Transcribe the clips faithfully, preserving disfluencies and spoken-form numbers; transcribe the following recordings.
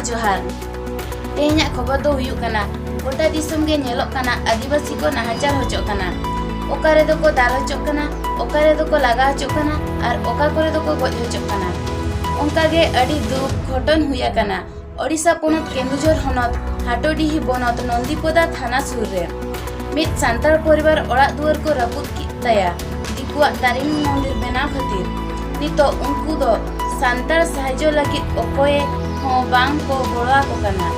ᱡᱚᱦᱟᱨ᱾ ᱛᱮᱦᱮᱧᱟᱜ ᱠᱷᱚᱵᱚᱨ ᱫᱚ ᱦᱩᱭᱩᱜ ᱠᱟᱱᱟ, ᱜᱚᱴᱟ ᱫᱤᱥᱚᱢ ᱜᱮ ᱧᱮᱞᱚᱜ ᱠᱟᱱᱟ ᱟᱹᱫᱤᱵᱟᱹᱥᱤ ᱠᱚ ᱱᱟᱦᱟᱪᱟᱨ ᱦᱚᱪᱚᱜ ᱠᱟᱱᱟ᱾ ᱚᱠᱟ ᱨᱮᱫᱚ ᱠᱚ ᱫᱟᱞ ᱦᱚᱪᱚᱜ ᱠᱟᱱᱟ, ᱚᱠᱟ ᱨᱮᱫᱚ ᱠᱚ ᱞᱟᱜᱟ ᱦᱚᱪᱚᱜ ᱠᱟᱱᱟ ᱟᱨ ᱚᱠᱟ ᱠᱚᱨᱮ ᱫᱚᱠᱚ ᱜᱚᱡ ᱦᱚᱪᱚᱜ ᱠᱟᱱᱟ᱾ ᱚᱱᱠᱟ ᱜᱮ ᱟᱹᱰᱤ ᱫᱩᱠ ᱜᱷᱚᱴᱚᱱ ᱦᱩᱭ ᱟᱠᱟᱱᱟ ᱳᱰᱤᱥᱟ ᱯᱚᱱᱚᱛ ᱠᱮᱱᱫᱩᱡᱷᱚᱨ ᱦᱚᱱᱚᱛ ᱦᱟᱴᱳᱰᱤᱦᱤ ᱵᱚᱱᱚᱛ ᱱᱚᱱᱫᱤᱯᱚᱫᱟ ᱛᱷᱟᱱᱟ ᱥᱩᱨ ᱨᱮ᱾ ᱢᱤᱫ ᱥᱟᱱᱛᱟᱲ ᱯᱚᱨᱤᱵᱟᱨ ᱚᱲᱟᱜ ᱫᱩᱣᱟᱹᱨ ᱠᱚ ᱨᱟᱹᱯᱩᱫ ᱠᱮᱫ ᱛᱟᱭᱟ ᱫᱤᱠᱩᱣᱟᱜ ᱛᱟᱨᱤᱱ ᱢᱚᱱᱫᱤᱨ ᱵᱮᱱᱟᱣ ᱠᱷᱟᱹᱛᱤᱨ᱾ ᱱᱤᱛᱚᱜ ᱩᱱᱠᱩ ᱫᱚ ᱥᱟᱱᱛᱟᱲ ᱥᱟᱦᱟᱡᱽᱡᱚ ᱞᱟᱹᱜᱤᱫ ᱚᱠᱚᱭ ᱦᱚᱸ ᱵᱟᱝ ᱠᱚ ᱜᱚᱲᱚ ᱟᱠᱚ ᱠᱟᱱᱟ᱾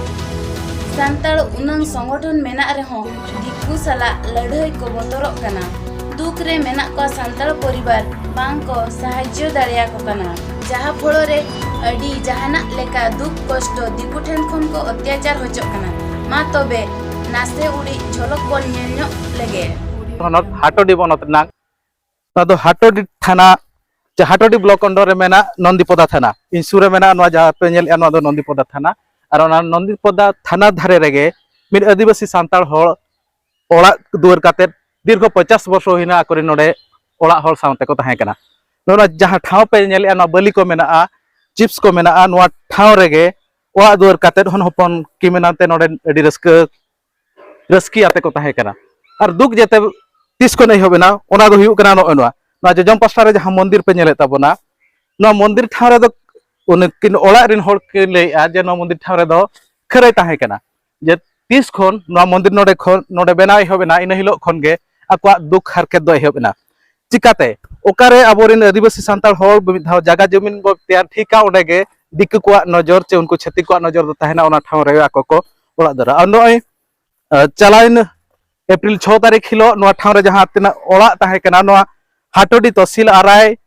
ᱥᱟᱱᱛᱟᱲ ᱩᱱᱟᱹᱝ ᱥᱚᱝᱜᱚᱴᱷᱚᱱ ᱢᱮᱱᱟᱜ ᱨᱮᱦᱚᱸ ᱫᱤᱠᱩ ᱥᱟᱞᱟᱜ ᱞᱟᱹᱲᱦᱟᱹᱭ ᱠᱚ ᱵᱚᱛᱚᱨᱚᱜ ᱠᱟᱱᱟ᱾ ᱫᱩᱠ ᱨᱮ ᱢᱮᱱᱟᱜ ᱠᱚᱣᱟ ᱥᱟᱱᱛᱟᱲ ᱯᱚᱨᱤᱵᱟᱨ ᱵᱟᱝ ᱠᱚ ᱥᱟᱦᱟᱡᱽᱡᱚ ᱫᱟᱲᱮᱭᱟᱠᱚ ᱠᱟᱱᱟ, ᱡᱟᱦᱟᱸ ᱯᱷᱚᱲᱚ ᱨᱮ ᱟᱹᱰᱤ ᱡᱟᱦᱟᱱᱟᱜ ᱞᱮᱠᱟ ᱫᱩᱠ ᱠᱚᱥᱴᱚ ᱫᱤᱠᱩ ᱴᱷᱮᱱ ᱠᱷᱚᱱ ᱠᱚ ᱚᱛᱛᱟᱪᱟᱨ ᱦᱚᱪᱚᱜ ᱠᱟᱱᱟ᱾ ᱢᱟ ᱛᱚᱵᱮ ᱱᱟᱥᱮ ᱩᱰᱤᱡ ᱡᱷᱚᱞᱚᱠ ᱵᱚᱱ ᱧᱮᱞ ᱧᱚᱜ ᱞᱮᱜᱮ᱾ ᱦᱚᱱᱚᱛ ᱦᱟᱴᱳᱰᱤ ᱵᱚᱱᱚᱛ ᱨᱮᱱᱟᱜ, ᱱᱚᱣᱟ ᱫᱚ ᱦᱟᱴᱳᱰᱤ ᱛᱷᱟᱱᱟ, ᱡᱟᱦᱟᱸ ᱦᱟᱴᱳᱰᱤ ᱵᱞᱚᱠ under ᱨᱮ ᱢᱮᱱᱟᱜ ᱱᱚᱱᱫᱤᱯᱚᱫᱟ ᱛᱷᱟᱱᱟ᱾ ᱤᱧ ᱥᱩᱨ ᱨᱮ ᱢᱮᱱᱟᱜ ᱱᱚᱣᱟ ᱡᱟᱦᱟᱸ ᱯᱮ ᱧᱮᱞᱮᱫᱼᱟ, ᱱᱚᱣᱟ ᱫᱚ ᱱᱚᱱᱫᱤᱯᱚᱫᱟ ᱛᱷᱟᱱᱟ᱾ ᱟᱨ ᱚᱱᱟ ᱱᱚᱱᱫᱤᱯᱚᱫᱟ ᱛᱷᱟᱱᱟ ᱫᱷᱟᱨᱮ ᱨᱮᱜᱮ ᱢᱤᱫ ᱟᱹᱫᱤᱵᱟᱹᱥᱤ ᱥᱟᱱᱛᱟᱲ ᱦᱚᱲ ᱚᱲᱟᱜ ᱫᱩᱣᱟᱹᱨ ᱠᱟᱛᱮᱫ ᱫᱤᱨᱜᱷᱚ ᱯᱚᱧᱪᱟᱥ ᱵᱚᱨᱥᱚ ᱦᱩᱭᱱᱟ ᱟᱠᱚᱨᱮᱱ ᱱᱚᱰᱮ ᱚᱲᱟᱜ ᱦᱚᱲ ᱥᱟᱶᱛᱮ ᱠᱚ ᱛᱟᱦᱮᱸ ᱠᱟᱱᱟ᱾ ᱱᱚᱣᱟ ᱡᱟᱦᱟᱸ ᱴᱷᱟᱶ ᱯᱮ ᱧᱮᱞᱮᱫᱼᱟ, ᱱᱚᱣᱟ ᱵᱟᱹᱞᱤ ᱠᱚ ᱢᱮᱱᱟᱜᱼᱟ, ᱪᱤᱯᱥ ᱠᱚ ᱢᱮᱱᱟᱜᱼᱟ, ᱱᱚᱣᱟ ᱴᱷᱟᱶ ᱨᱮᱜᱮ ᱚᱲᱟᱜ ᱫᱩᱣᱟᱹᱨ ᱠᱟᱛᱮᱫ ᱦᱚᱱ ᱦᱚᱯᱚᱱ ᱠᱤᱢᱤᱱ ᱟᱛᱮ ᱱᱚᱰᱮ ᱟᱹᱰᱤ ᱨᱟᱹᱥᱠᱟᱹ ᱨᱟᱹᱥᱠᱤ ᱟᱛᱮ ᱠᱚ ᱛᱟᱦᱮᱸ ᱠᱟᱱᱟ᱾ ᱟᱨ ᱫᱩᱠ ᱡᱮᱛᱮ ᱛᱤᱥ ᱠᱷᱚᱱ ᱮᱦᱚᱵ ᱮᱱᱟ, ᱚᱱᱟ ᱫᱚ ᱦᱩᱭᱩᱜ ᱠᱟᱱᱟ ᱱᱚᱜᱼᱚᱭ ᱱᱚᱣᱟ, ᱱᱚᱣᱟ ᱡᱚᱡᱚᱢ ᱯᱟᱥᱴᱟ ᱨᱮ ᱡᱟᱦᱟᱸ ᱢᱚᱱᱫᱤᱨ ᱯᱮ ᱧᱮᱞᱮᱫ ᱛᱟᱵᱚᱱᱟ, ᱱᱚᱣᱟ ᱢᱚᱱᱫᱤᱨ ᱴᱷᱟᱶ ᱨᱮᱫᱚ ᱩᱱᱠᱤᱱ ᱚᱲᱟᱜ ᱨᱮᱱ ᱦᱚᱲ ᱠᱤᱱ ᱞᱟᱹᱭᱮᱫᱼᱟ ᱡᱮ ᱱᱚᱣᱟ ᱢᱚᱱᱫᱤᱨ ᱴᱷᱟᱶ ᱨᱮᱫᱚ ᱠᱷᱟᱹᱨᱟᱹᱭ ᱛᱟᱦᱮᱸ ᱠᱟᱱᱟ, ᱡᱮ ᱛᱤᱥ ᱠᱷᱚᱱ ᱱᱚᱣᱟ ᱢᱚᱱᱫᱤᱨ ᱱᱚᱰᱮ ᱠᱷᱚᱱ, ᱱᱚᱰᱮ ᱵᱮᱱᱟᱣ ᱮᱦᱚᱵ ᱮᱱᱟ, ᱤᱱᱟᱹ ᱦᱤᱞᱳᱜ ᱠᱷᱚᱱ ᱜᱮ ᱟᱠᱚᱣᱟᱜ ᱫᱩᱠ ᱦᱟᱨᱠᱮᱛ ᱫᱚ ᱮᱦᱚᱵ ᱮᱱᱟ᱾ ᱪᱤᱠᱟᱛᱮ? ᱚᱠᱟᱨᱮ ᱟᱵᱚᱨᱮᱱ ᱟᱹᱫᱤᱵᱟᱹᱥᱤ ᱥᱟᱱᱛᱟᱲ ᱦᱚᱲ ᱢᱤᱫ ᱫᱷᱟᱣ ᱡᱟᱭᱜᱟ ᱡᱚᱢᱤᱱ ᱵᱚ ᱛᱮᱭᱟᱨ ᱴᱷᱤᱠᱟ, ᱚᱸᱰᱮ ᱜᱮ ᱫᱤᱠᱩ ᱠᱚᱣᱟᱜ ᱱᱚᱡᱚᱨ ᱪᱮ ᱩᱱᱠᱩ ᱪᱷᱟᱹᱛᱤᱠ ᱠᱚᱣᱟᱜ ᱱᱚᱡᱚᱨ ᱫᱚ ᱛᱟᱦᱮᱱᱟ, ᱚᱱᱟ ᱴᱷᱟᱶ ᱨᱮ ᱟᱠᱚ ᱠᱚ ᱚᱲᱟᱜ ᱫᱩᱣᱟᱹᱨᱟ᱾ ᱟᱨ ᱱᱚᱜᱼᱚᱭ, ᱟᱸ, ᱪᱟᱞᱟᱣᱮᱱ ᱮᱯᱨᱤᱞ ᱪᱷᱚ ᱛᱟᱹᱨᱤᱠᱷ ᱦᱤᱞᱳᱜ ᱱᱚᱣᱟ ᱴᱷᱟᱶ ᱨᱮ ᱡᱟᱦᱟᱸ ᱛᱤᱱᱟᱹᱜ ᱚᱲᱟᱜ ᱛᱟᱦᱮᱸ ᱠᱟᱱᱟ, ᱱᱚᱣᱟ ᱦᱟᱴᱳᱰᱤ ᱛᱚᱦᱥᱤᱞ ᱟᱨᱟᱭ,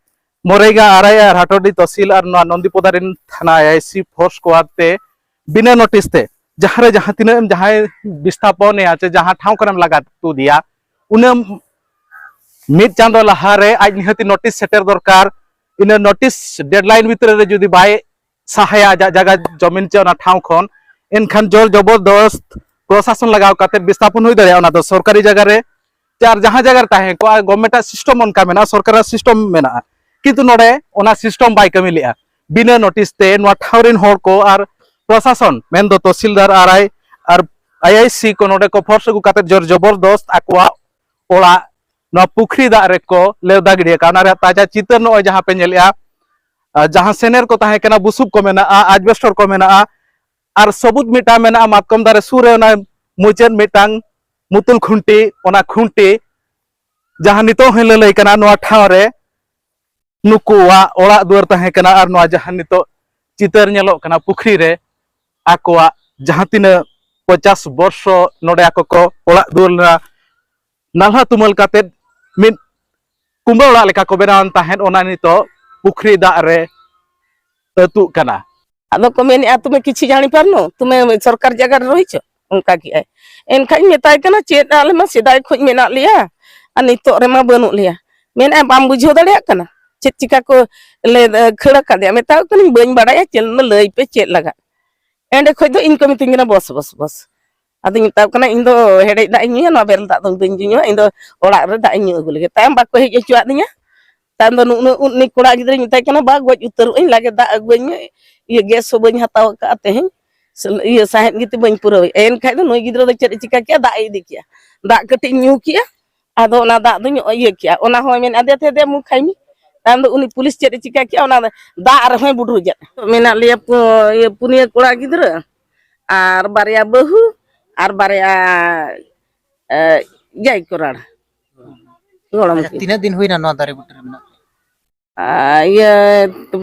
ᱢᱚᱨᱮᱜᱟ ᱟᱨᱟᱭ ᱟᱨ ᱦᱟᱴᱳᱰᱤ ᱛᱚᱦᱥᱤᱞ ᱟᱨ ᱱᱚᱣᱟ ᱱᱚᱱᱫᱤᱯᱚᱫᱟ ᱨᱮᱱ ᱛᱷᱟᱱᱟ ᱟᱭᱟᱭᱥᱤ ᱯᱷᱳᱨᱥ ᱠᱚᱣᱟᱨ ᱛᱮ ᱵᱤᱱᱟᱹ ᱱᱳᱴᱤᱥ ᱛᱮ ᱡᱟᱦᱟᱸ ᱨᱮ ᱡᱟᱦᱟᱸ ᱛᱤᱱᱟᱹᱜ ᱮᱢ ᱡᱟᱦᱟᱸᱭ ᱵᱤᱥᱛᱷᱟᱯᱚᱱᱮᱭᱟ ᱪᱮ ᱡᱟᱦᱟᱸ ᱴᱷᱟᱶ ᱠᱚᱨᱮᱢ ᱞᱟᱜᱟ ᱛᱩᱫᱮᱭᱟ, ᱩᱱᱟᱹᱜ ᱢᱤᱫ ᱪᱟᱸᱫᱚ ᱞᱟᱦᱟᱨᱮ ᱟᱡ ᱱᱤᱦᱟᱹᱛᱤ ᱱᱳᱴᱤᱥ ᱥᱮᱴᱮᱨ ᱫᱚᱨᱠᱟᱨ᱾ ᱤᱱᱟᱹ ᱱᱳᱴᱤᱥ ᱰᱮᱰᱞᱟᱭᱤᱱ ᱵᱷᱤᱛᱨᱤ ᱨᱮ ᱡᱩᱫᱤ ᱵᱟᱭ ᱥᱟᱦᱟᱭᱟ ᱟᱡᱟᱜ ᱡᱟᱭᱜᱟ ᱡᱚᱢᱤᱱ ᱪᱮ ᱚᱱᱟ ᱴᱷᱟᱶ ᱠᱷᱚᱱ, ᱮᱱᱠᱷᱟᱱ ᱡᱳᱨ ᱡᱚᱵᱚᱨᱫᱚᱥᱛ ᱯᱨᱚᱥᱟᱥᱚᱱ ᱞᱟᱜᱟᱣ ᱠᱟᱛᱮ ᱵᱤᱥᱛᱷᱟᱯᱚᱱ ᱦᱩᱭ ᱫᱟᱲᱮᱭᱟᱜᱼᱟ᱾ ᱚᱱᱟ ᱫᱚ ᱥᱚᱨᱠᱟᱨᱤ ᱡᱟᱭᱜᱟ ᱨᱮ ᱪᱮ ᱟᱨ ᱡᱟᱦᱟᱸ ᱡᱟᱭᱜᱟ ᱨᱮ ᱛᱟᱦᱮᱸ ᱠᱚᱜᱼᱟ, ᱜᱚᱵᱷᱢᱮᱱᱴ ᱟᱜ ᱥᱤᱥᱴᱮᱢ ᱚᱱᱠᱟ ᱢᱮᱱᱟᱜᱼᱟ, ᱥᱚᱨᱠᱟᱨᱟᱜ ᱥᱤᱥᱴᱮᱢ ᱢᱮᱱᱟᱜᱼᱟ, ᱠᱤᱱᱛᱩ ᱱᱚᱰᱮ ᱚᱱᱟ ᱥᱤᱥᱴᱮᱢ ᱵᱟᱭ ᱠᱟᱹᱢᱤ ᱞᱮᱜᱼᱟ᱾ ᱵᱤᱱᱟᱹ ᱱᱳᱴᱤᱥ ᱛᱮ ᱱᱚᱣᱟ ᱴᱷᱟᱶ ᱨᱮᱱ ᱦᱚᱲ ᱠᱚ ᱟᱨ ᱯᱨᱚᱥᱟᱥᱚᱱ ᱢᱮᱱᱫᱚ ᱛᱚᱦᱥᱤᱞᱫᱟᱨ ᱟᱨ ᱟᱭ ᱟᱨ ᱟᱭ ᱟᱭ ᱥᱤ ᱠᱚ ᱱᱚᱰᱮ ᱠᱚ ᱯᱷᱳᱨᱥ ᱟᱹᱜᱩ ᱠᱟᱛᱮ ᱡᱳᱨ ᱡᱚᱵᱚᱨᱫᱚᱥᱛ ᱟᱠᱚᱣᱟᱜ ᱚᱲᱟᱜ ᱱᱚᱣᱟ ᱯᱩᱠᱷᱨᱤ ᱫᱟᱜ ᱨᱮᱠᱚ ᱞᱮᱣᱫᱟ ᱜᱤᱰᱤ ᱟᱠᱟᱫ᱾ ᱚᱱᱟ ᱨᱮᱭᱟᱜ ᱛᱟᱡᱟ ᱪᱤᱛᱟᱹᱨ ᱱᱚᱜᱼᱚᱭ ᱡᱟᱦᱟᱸ ᱯᱮ ᱧᱮᱞᱮᱜᱼᱟ, ᱟᱨ ᱡᱟᱦᱟᱸ ᱥᱮᱱᱮᱨ ᱠᱚ ᱛᱟᱦᱮᱸ ᱠᱟᱱᱟ, ᱵᱩᱥᱩᱵ ᱠᱚ ᱢᱮᱱᱟᱜᱼᱟ, ᱟᱡᱵᱮᱥᱴᱚᱨ ᱠᱚ ᱢᱮᱱᱟᱜᱼᱟ, ᱟᱨ ᱥᱟᱹᱵᱩᱫ ᱢᱤᱫᱴᱟᱝ ᱢᱮᱱᱟᱜᱼᱟ, ᱢᱟᱛᱠᱚᱢ ᱫᱟᱨᱮ ᱥᱩᱨ ᱨᱮ ᱚᱱᱟ ᱢᱩᱪᱟᱹᱫ ᱢᱤᱫᱴᱟᱝ ᱢᱩᱛᱩᱞ ᱠᱷᱩᱱᱴᱤ, ᱚᱱᱟ ᱠᱷᱩᱱᱴᱤ ᱡᱟᱦᱟᱸ ᱱᱤᱛᱚᱜ ᱦᱚᱸ ᱞᱟᱹᱞᱟᱹᱭ ᱠᱟᱱᱟ, ᱱᱚᱣᱟ ᱴᱷᱟᱶ ᱨᱮ ᱱᱩᱠᱩᱣᱟᱜ ᱚᱲᱟᱜ ᱫᱩᱣᱟᱹᱨ ᱛᱟᱦᱮᱸ ᱠᱟᱱᱟ᱾ ᱟᱨ ᱱᱚᱣᱟ ᱡᱟᱦᱟᱸ ᱱᱤᱛᱚᱜ ᱪᱤᱛᱟᱹᱨ ᱧᱮᱞᱚᱜ ᱠᱟᱱᱟ ᱯᱩᱠᱷᱨᱤ ᱨᱮ, ᱟᱠᱚᱣᱟᱜ ᱡᱟᱦᱟᱸ ᱛᱤᱱᱟᱹᱜ ᱯᱚᱪᱟᱥ ᱵᱚᱨᱥᱚ ᱱᱚᱰᱮ ᱟᱠᱚ ᱠᱚ ᱚᱲᱟᱜ ᱫᱩᱣᱟᱹᱨ ᱞᱮᱱᱟ, ᱱᱟᱞᱦᱟ ᱛᱩᱢᱟᱹᱞ ᱠᱟᱛᱮᱫ ᱢᱤᱫ ᱠᱩᱢᱵᱟᱹ ᱚᱲᱟᱜ ᱞᱮᱠᱟ ᱠᱚ ᱵᱮᱱᱟᱣᱟᱱ ᱛᱟᱦᱮᱸᱫ, ᱚᱱᱟ ᱱᱤᱛᱚᱜ ᱯᱩᱠᱷᱨᱤ ᱫᱟᱜ ᱨᱮ ᱟᱹᱛᱩᱜ ᱠᱟᱱᱟ᱾ ᱟᱫᱚ ᱠᱚ ᱢᱮᱱᱮᱫᱼᱟ, "ᱛᱩᱢᱮ ᱠᱤᱪᱷᱤ ᱡᱟᱹᱱᱤ ᱯᱟᱨᱱᱚ, ᱛᱩᱢᱮ ᱥᱚᱨᱠᱟᱨ ᱡᱟᱭᱜᱟ ᱨᱮ ᱨᱚᱦᱤᱪᱚ?" ᱚᱱᱠᱟ ᱠᱮᱜᱼᱟᱭ᱾ ᱮᱱᱠᱷᱟᱡ ᱤᱧ ᱢᱮᱛᱟᱭ ᱠᱟᱱᱟ, "ᱪᱮᱫ ᱟᱞᱮ ᱢᱟ ᱥᱮᱫᱟᱭ ᱠᱷᱚᱱ ᱢᱮᱱᱟᱜ ᱞᱮᱭᱟ ᱟᱨ ᱱᱤᱛᱚᱜ ᱨᱮᱢᱟ ᱵᱟᱹᱱᱩᱜ ᱞᱮᱭᱟ?" ᱢᱮᱱᱮᱫᱼᱟᱭ, "ᱵᱟᱢ ᱵᱩᱡᱷᱟᱹᱣ ᱫᱟᱲᱮᱭᱟᱜ ᱠᱟᱱᱟ ᱪᱮᱫ ᱪᱤᱠᱟ ᱠᱚ ᱞᱮ ᱠᱷᱟᱹᱲ ᱟᱠᱟᱫᱮᱭᱟ?" ᱢᱮᱛᱟᱣ ᱠᱟᱹᱱᱟᱹᱧ, "ᱵᱟᱹᱧ ᱵᱟᱲᱟᱭᱟ, ᱪᱮᱫ ᱞᱟᱹᱭ ᱯᱮ ᱪᱮᱫ ᱞᱟᱜᱟᱫ?" ᱮᱸᱰᱮ ᱠᱷᱚᱡ ᱫᱚ ᱤᱧ ᱠᱚ ᱢᱤᱛᱟᱹᱧ ᱠᱟᱱᱟ, "ᱵᱚᱥ, ᱵᱚᱥ, ᱵᱚᱥ᱾" ᱟᱫᱚᱧ ᱢᱮᱛᱟᱣ ᱠᱟᱱᱟ, "ᱤᱧ ᱫᱚ ᱦᱮᱰᱮᱡ ᱫᱟᱜ ᱤᱧ ᱧᱩᱭᱟ, ᱱᱚᱣᱟ ᱵᱮᱨᱮᱞ ᱫᱟᱜ ᱫᱚ ᱵᱟᱹᱧ ᱧᱩᱭᱟ, ᱤᱧ ᱫᱚ ᱚᱲᱟᱜ ᱨᱮ ᱫᱟᱜ ᱤᱧ ᱧᱩ ᱟᱹᱜᱩ ᱞᱮᱜᱮ᱾" ᱛᱟᱭᱚᱢ ᱵᱟᱠᱚ ᱦᱮᱡ ᱦᱚᱪᱚᱣᱟᱫᱤᱧᱟ᱾ ᱛᱟᱭᱚᱢ ᱫᱚ ᱱᱩᱜ-, ᱱᱩᱜ-, ᱩᱱᱤ ᱠᱚᱲᱟ ᱜᱤᱫᱽᱨᱟᱹᱧ ᱢᱮᱛᱟᱭ ᱠᱟᱱᱟ, "ᱵᱟ, ᱜᱚᱡ ᱩᱛᱟᱹᱨᱚᱜ ᱟᱹᱧ, ᱞᱟᱜᱮ ᱫᱟᱜ ᱟᱹᱜᱩᱣᱟᱹᱧ ᱢᱮ, ᱤᱭᱟᱹ ᱜᱮᱥ ᱦᱚᱸ ᱵᱟᱹᱧ ᱦᱟᱛᱟᱣ ᱟᱠᱟᱫᱼᱟ ᱛᱮᱦᱮᱧ, ᱥᱮ-, ᱤᱭᱟᱹ ᱥᱟᱦᱮᱸᱫ ᱜᱮᱛᱤᱧ ᱵᱟᱹᱧ ᱯᱩᱨᱟᱹᱣᱮᱫᱼᱟ᱾" ᱮᱱᱠᱷᱟᱡ ᱫᱚ ᱱᱩᱭ ᱜᱤᱫᱽᱨᱟᱹ ᱫᱚ ᱪᱮᱫ ᱮ ᱪᱤᱠᱟ ᱠᱮᱜᱼᱟ, ᱫᱟᱜ ᱮ ᱤᱫᱤ ᱠᱮᱜᱼᱟ, ᱫᱟᱜ ᱠᱟᱹᱴᱤᱡ ᱧᱩ ᱠᱮᱜᱼᱟ, ᱟᱫᱚ ᱚᱱᱟ ᱫᱟᱜ ᱫᱚᱧ ᱤᱭᱟᱹ ᱠᱮᱜᱼᱟ, ᱚᱱᱟ ᱦᱚᱸᱭ ᱢᱮᱱᱟ, "ᱫᱮ ᱛᱷᱮ ᱫᱮ ᱢᱩ ᱠᱷᱟᱭ ᱢᱤ᱾" ᱛᱟᱭᱚᱢ ᱫᱚ ᱩᱱᱤ ᱯᱩᱞᱤᱥ ᱪᱮᱫ ᱮ ᱪᱤᱠᱟ ᱠᱮᱜᱼᱟ, ᱚᱱᱟ ᱫᱟᱜ ᱨᱮᱦᱚᱸᱭ ᱵᱩᱰᱨᱩᱡᱟᱫ᱾ ᱢᱮᱱᱟᱜ ᱞᱮᱭᱟ ᱯᱩ-, ᱤᱭᱟᱹ ᱯᱩᱱᱭᱟᱹ ᱠᱚᱲᱟ ᱜᱤᱫᱽᱨᱟᱹ ᱟᱨ ᱵᱟᱨᱭᱟ ᱵᱟᱹᱦᱩ ᱟᱨ ᱵᱟᱨᱭᱟ, ᱮ, ᱡᱟᱭ ᱠᱚᱨᱟᱲ ᱜᱚᱲᱚᱢ ᱟᱪᱪᱷᱟ, ᱠᱤᱱ᱾ ᱛᱤᱱᱟᱹᱜ ᱫᱤᱱ ᱦᱩᱭᱱᱟ ᱱᱚᱣᱟ ᱫᱟᱨᱮ ᱵᱩᱴᱟᱹ ᱨᱮ ᱢᱮᱱᱟᱜ ᱯᱮ? ᱟ, ᱤᱭᱟᱹ,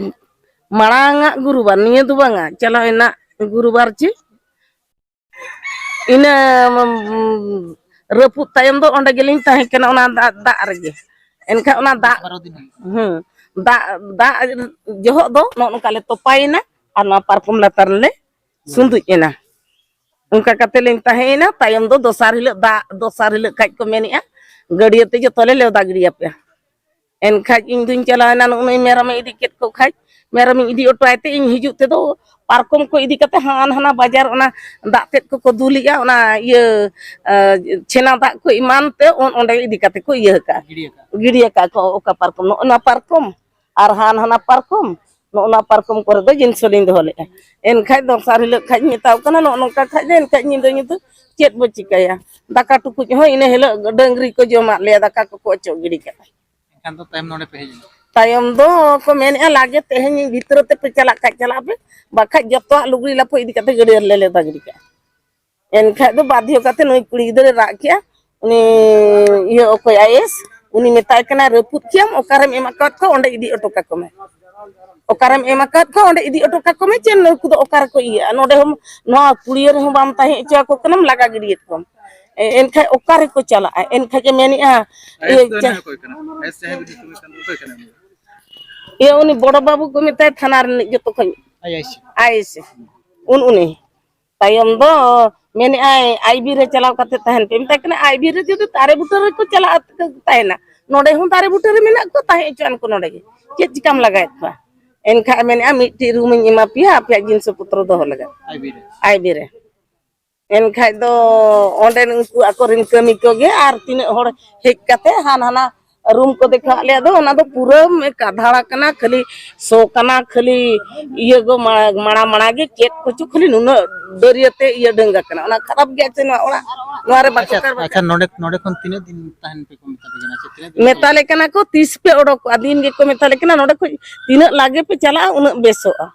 ᱢᱟᱲᱟᱝ ᱟᱜ ᱜᱩᱨᱩᱵᱟᱨ, ᱱᱤᱭᱟᱹ ᱫᱚ ᱵᱟᱝᱟ, ᱪᱟᱞᱟᱣ ᱮᱱᱟ ᱜᱩᱨᱩᱵᱟᱨ ᱪᱮ ᱤᱱᱟᱹ, ᱩᱢ, ᱨᱟᱹᱯᱩᱫ ᱛᱟᱭᱚᱢ ᱫᱚ ᱚᱸᱰᱮ ᱜᱮᱞᱤᱧ ᱛᱟᱦᱮᱸ ᱠᱟᱱᱟ, ᱚᱱᱟ ᱫᱟᱜ, ᱫᱟᱜ ᱨᱮᱜᱮ᱾ ᱮᱱᱠᱷᱟᱱ ᱚᱱᱟ ᱫᱟᱜ, ᱫᱚᱥ ᱵᱟᱨᱚ ᱫᱤᱱ᱾ ᱦᱮᱸ, ᱫᱟᱜ, ᱫᱟᱜ ᱡᱚᱦᱚᱜ ᱫᱚ ᱱᱚᱜᱼᱚ ᱱᱚᱝᱠᱟ ᱞᱮ ᱛᱚᱯᱟᱭᱮᱱᱟ ᱟᱨ ᱱᱚᱣᱟ ᱯᱟᱨᱠᱚᱢ ᱞᱟᱛᱟᱨ ᱨᱮᱞᱮ ᱥᱩᱸᱫᱩᱡ ᱮᱱᱟ᱾ ᱚᱱᱠᱟ ᱠᱟᱛᱮ ᱞᱤᱧ ᱛᱟᱦᱮᱸᱭᱮᱱᱟ᱾ ᱛᱟᱭᱚᱢ ᱫᱚ ᱫᱚᱥᱟᱨ ᱦᱤᱞᱳᱜ ᱫᱟᱜ, ᱫᱚᱥᱟᱨ ᱦᱤᱞᱳᱜ ᱠᱷᱟᱡ ᱠᱚ ᱢᱮᱱᱮᱜᱼᱟ, "ᱜᱟᱹᱰᱭᱟᱹ ᱛᱮ ᱡᱚᱛᱚ ᱞᱮ ᱞᱮᱣᱫᱟ ᱜᱤᱰᱤᱭᱟᱯᱮᱭᱟ᱾" ᱮᱱᱠᱷᱟᱡ ᱤᱧ ᱫᱩᱧ ᱪᱟᱞᱟᱣᱮᱱᱟ, ᱱᱩᱜᱼᱩ ᱱᱩᱭ ᱢᱮᱨᱚᱢᱮ ᱤᱫᱤ ᱠᱮᱫ ᱠᱚ ᱠᱷᱟᱡ, ᱢᱮᱨᱚᱢᱤᱧ ᱤᱫᱤ ᱚᱴᱚᱣᱟᱭ ᱛᱮ ᱤᱧ ᱦᱤᱡᱩᱜ ᱛᱮᱫᱚ ᱯᱟᱨᱠᱚᱢ ᱠᱚ ᱤᱫᱤ ᱠᱟᱛᱮ ᱦᱟᱱᱟ ᱱᱟᱣᱟ ᱵᱟᱡᱟᱨ ᱚᱱᱟ ᱫᱟᱜ ᱛᱮᱫ ᱠᱚᱠᱚ ᱫᱩᱞᱮᱜᱼᱟ, ᱚᱱᱟ ᱤᱭᱟᱹ, ᱟ, ᱪᱷᱮᱱᱟ ᱫᱟᱜ ᱠᱚ ᱮᱢᱟᱱ ᱛᱮ ᱚᱱ-, ᱚᱸᱰᱮ ᱤᱫᱤ ᱠᱟᱛᱮ ᱠᱚ ᱤᱭᱟᱹ ᱠᱟᱜᱼᱟ, ᱜᱤᱰᱤ ᱟᱠᱟᱫ᱾ ᱜᱤᱰᱤ ᱟᱠᱟᱫ ᱠᱚ ᱚᱠᱟ ᱯᱟᱨᱠᱚᱢ, ᱱᱚᱜᱼᱚ ᱱᱚᱣᱟ ᱯᱟᱨᱠᱚᱢ ᱟᱨ ᱦᱟᱱᱟ ᱱᱟᱣᱟ ᱯᱟᱨᱠᱚᱢ᱾ ᱱᱚᱜᱼᱚ ᱱᱚᱣᱟ ᱯᱟᱨᱠᱚᱢ ᱠᱚᱨᱮ ᱫᱚ ᱡᱤᱱᱤᱥ ᱦᱚᱸᱞᱤᱧ ᱫᱚᱦᱚ ᱞᱮᱫᱼᱟ᱾ ᱮᱱᱠᱷᱟᱡ ᱫᱚᱥᱟᱨ ᱦᱤᱞᱳᱜ ᱠᱷᱟᱡ ᱤᱧ ᱢᱮᱛᱟᱣ ᱠᱟᱱᱟ, ᱱᱚᱜᱼᱚ ᱱᱚᱝᱠᱟ ᱠᱷᱟᱡ ᱫᱚ ᱮᱱᱠᱷᱟᱡ ᱧᱤᱫᱟᱹ ᱧᱩᱛᱟᱹ ᱪᱮᱫ ᱵᱚ ᱪᱤᱠᱟᱹᱭᱟ? ᱫᱟᱠᱟ ᱴᱩᱠᱩᱡ ᱦᱚᱸ ᱤᱱᱟᱹ ᱦᱤᱞᱳᱜ ᱰᱟᱹᱝᱨᱤ ᱠᱚ ᱡᱚᱢᱟᱜ ᱞᱮᱭᱟ, ᱫᱟᱠᱟ ᱠᱚᱠᱚ ᱚᱪᱚᱜ ᱜᱤᱰᱤ ᱠᱟᱜᱼᱟ᱾ ᱮᱱᱠᱷᱟᱱ ᱫᱚ ᱛᱟᱭᱚᱢ ᱱᱚᱰᱮ ᱯᱮ ᱦᱮᱡ ᱮᱱᱟ᱾ ᱛᱟᱭᱚᱢ ᱫᱚ ᱠᱚ ᱢᱮᱱᱮᱫᱼᱟ, ᱞᱟᱜᱮ ᱛᱮᱦᱮᱧ ᱵᱷᱤᱛᱨᱤ ᱛᱮᱯᱮ ᱪᱟᱞᱟᱜ ᱠᱷᱟᱡ ᱪᱟᱞᱟᱜ ᱯᱮ, ᱵᱟᱠᱷᱟᱡ ᱡᱚᱛᱚᱣᱟᱜ ᱞᱩᱜᱽᱲᱤ ᱞᱟᱯᱚ ᱤᱫᱤ ᱠᱟᱛᱮ ᱜᱟᱹᱰᱭᱟᱹ ᱨᱮᱞᱮ ᱞᱮᱫᱟ ᱜᱤᱰᱤ ᱠᱟᱜᱼᱟ᱾ ᱮᱱᱠᱷᱟᱡ ᱫᱚ ᱵᱟᱫᱷᱭᱚ ᱠᱟᱛᱮ ᱱᱩᱭ ᱠᱩᱲᱤ ᱜᱤᱫᱽᱨᱟᱹᱭ ᱨᱟᱜ ᱠᱮᱜᱼᱟ, ᱩᱱᱤ ᱤᱭᱟᱹ ᱚᱠᱚᱭ ᱟᱭᱮᱥ, ᱩᱱᱤ ᱢᱮᱛᱟᱭ ᱠᱟᱱᱟᱭ, ᱨᱟᱹᱯᱩᱫ ᱠᱮᱜᱼᱟᱢ, ᱚᱠᱟᱨᱮᱢ ᱮᱢ ᱟᱠᱟᱫ ᱠᱚᱣᱟ ᱚᱸᱰᱮ ᱤᱫᱤ ᱦᱚᱴᱚ ᱠᱟᱠᱚ ᱢᱮ, ᱚᱠᱟᱨᱮᱢ ᱮᱢ ᱟᱠᱟᱫ ᱠᱚᱣᱟ ᱚᱸᱰᱮ ᱤᱫᱤ ᱦᱚᱴᱚ ᱠᱟᱠᱚ ᱢᱮ, ᱪᱮᱫ ᱱᱩᱠᱩ ᱫᱚ ᱚᱠᱟ ᱨᱮᱠᱚ ᱤᱭᱟᱹᱜᱼᱟ, ᱱᱚᱰᱮ ᱦᱚᱸ ᱱᱚᱣᱟ ᱯᱩᱲᱤᱭᱟᱹ ᱨᱮᱦᱚᱸ ᱵᱟᱢ ᱛᱟᱦᱮᱸ ᱦᱚᱪᱚ ᱟᱠᱚ ᱠᱟᱱᱟᱢ, ᱞᱟᱜᱟ ᱜᱤᱰᱤᱭᱮᱫ ᱠᱚᱣᱟᱢ᱾ ᱮ- ᱮᱱᱠᱷᱟᱡ ᱚᱠᱟ ᱨᱮᱠᱚ ᱪᱟᱞᱟᱜᱼᱟ? ᱮᱱᱠᱷᱟᱡ ᱮ ᱢᱮᱱᱮᱜᱼᱟ, ᱤᱭᱟᱹ, ᱟᱭᱮᱥ ᱫᱚ ᱪᱟ- ᱚᱠᱚᱭ ᱠᱟᱱᱟ? ᱟᱭᱮᱥ ᱡᱟᱦᱟᱸᱭ ᱵᱤᱱ ᱧᱩᱛᱩᱢᱮ ᱠᱟᱱ ᱫᱚ ᱚᱠᱚᱭ ᱠᱟᱱᱟᱭ ᱩᱱᱤ? ᱤᱭᱟᱹ, ᱩᱱᱤ ᱵᱚᱲᱚ ᱵᱟᱹᱵᱩ ᱠᱚ ᱢᱮᱛᱟᱭ ᱛᱷᱟᱱᱟ ᱨᱤᱱᱤᱡ ᱡᱚᱛᱚ ᱠᱷᱚᱱ ᱟᱭ ᱟᱭ ᱥᱤ᱾ ᱟᱭᱮᱥ, ᱩᱱ ᱩᱱᱤ ᱛᱟᱭᱚᱢ ᱫᱚ ᱢᱮᱱᱮᱜᱼᱟᱭ, ᱟᱭᱵᱤ ᱨᱮ ᱪᱟᱞᱟᱣ ᱠᱟᱛᱮ ᱛᱟᱦᱮᱱ ᱯᱮ᱾ ᱢᱮᱛᱟᱭ ᱠᱟᱱᱟ, ᱟᱭᱵᱤ ᱨᱮ ᱡᱩᱫᱤ ᱫᱟᱨᱮ ᱵᱩᱴᱟᱹ ᱨᱮᱠᱚ ᱪᱟᱞᱟᱜᱼᱟ, ᱛᱟᱦᱮᱱᱟ, ᱱᱚᱰᱮ ᱦᱚᱸ ᱫᱟᱨᱮ ᱵᱩᱴᱟᱹ ᱨᱮ ᱢᱮᱱᱟᱜ ᱠᱚᱣᱟ, ᱛᱟᱦᱮᱸ ᱦᱚᱪᱚᱣᱟᱱ ᱠᱚ ᱱᱚᱰᱮ ᱜᱮ, ᱪᱮᱫ ᱪᱤᱠᱟᱢ ᱞᱟᱜᱟᱭᱮᱫ ᱠᱚᱣᱟ? ᱮᱱᱠᱷᱟᱡ ᱢᱮᱱᱮᱜᱼᱟ, ᱢᱤᱫᱴᱤᱡ ᱨᱩᱢ ᱤᱧ ᱮᱢᱟ ᱯᱮᱭᱟ, ᱟᱯᱮᱭᱟᱜ ᱡᱤᱱᱤᱥ ᱯᱚᱛᱨᱚ ᱫᱚᱦᱚ ᱞᱟᱜᱟᱫ᱾ ᱟᱭᱵᱤ ᱨᱮ᱾ ᱟᱭᱵᱤ ᱨᱮ᱾ ᱮᱱᱠᱷᱟᱡ ᱫᱚ ᱚᱸᱰᱮᱱ ᱩᱱᱠᱩ ᱟᱠᱚᱨᱮᱱ ᱠᱟᱹᱢᱤ ᱠᱚᱜᱮ ᱟᱨ ᱛᱤᱱᱟᱹᱜ ᱦᱚᱲ ᱦᱮᱡ ᱠᱟᱛᱮ ᱦᱟᱱ ᱦᱟᱱᱟ ᱨᱩᱢ ᱠᱚ ᱫᱮᱠᱷᱟᱣᱟᱫ ᱞᱮᱭᱟ, ᱫᱚ ᱚᱱᱟ ᱫᱚ ᱯᱩᱨᱟᱹ ᱠᱟᱫᱷᱟᱲᱟ ᱠᱟᱱᱟ, ᱠᱷᱟᱹᱞᱤ ᱥᱚ ᱠᱟᱱᱟ, ᱠᱷᱟᱹᱞᱤ ᱤᱭᱟᱹ ᱜᱚ ᱢᱟᱲᱟ ᱢᱟᱲᱟ ᱢᱟᱲᱟ ᱜᱮ, ᱪᱮᱫ ᱠᱚᱪᱚ ᱠᱷᱟᱹᱞᱤ ᱱᱩᱱᱟᱹᱜ ᱫᱟᱹᱨᱭᱟᱹ ᱛᱮ ᱤᱭᱟᱹ ᱰᱟᱹᱝᱜᱟ ᱠᱟᱱᱟ, ᱚᱱᱟ ᱠᱷᱟᱨᱟᱯ ᱜᱮᱭᱟ ᱥᱮ ᱱᱚᱣᱟ ᱚᱲᱟᱜ, ᱱᱚᱣᱟ ᱨᱮ ᱵᱟᱠᱚ ᱟᱪᱪᱷᱟ, ᱠᱟᱨᱵᱟᱨ ᱟᱪᱪᱷᱟ, ᱱᱚᱰᱮ ᱱᱚᱰᱮ ᱠᱷᱚᱱ ᱛᱤᱱᱟᱹᱜ ᱫᱤᱱ ᱛᱟᱦᱮᱱ ᱯᱮ ᱠᱚ ᱢᱮᱛᱟ ᱯᱮ ᱠᱟᱱᱟ? ᱥᱮ ᱛᱤᱱᱟᱹᱜ ᱫᱤᱱ ᱢᱮᱛᱟ ᱞᱮ ᱠᱟᱱᱟ ᱠᱚ, ᱛᱤᱥ ᱯᱮ ᱚᱰᱚᱠᱚᱜᱼᱟ? ᱫᱤᱱ ᱜᱮᱠᱚ ᱢᱮᱛᱟ ᱞᱮ ᱠᱟᱱᱟ, ᱱᱚᱰᱮ ᱠᱷᱚᱡ ᱛᱤᱱᱟᱹᱜ ᱞᱟᱜᱮ ᱯᱮ ᱪᱟᱞᱟᱜᱼᱟ, ᱩᱱᱟᱹᱜ ᱵᱮᱥᱚᱜᱼᱟ᱾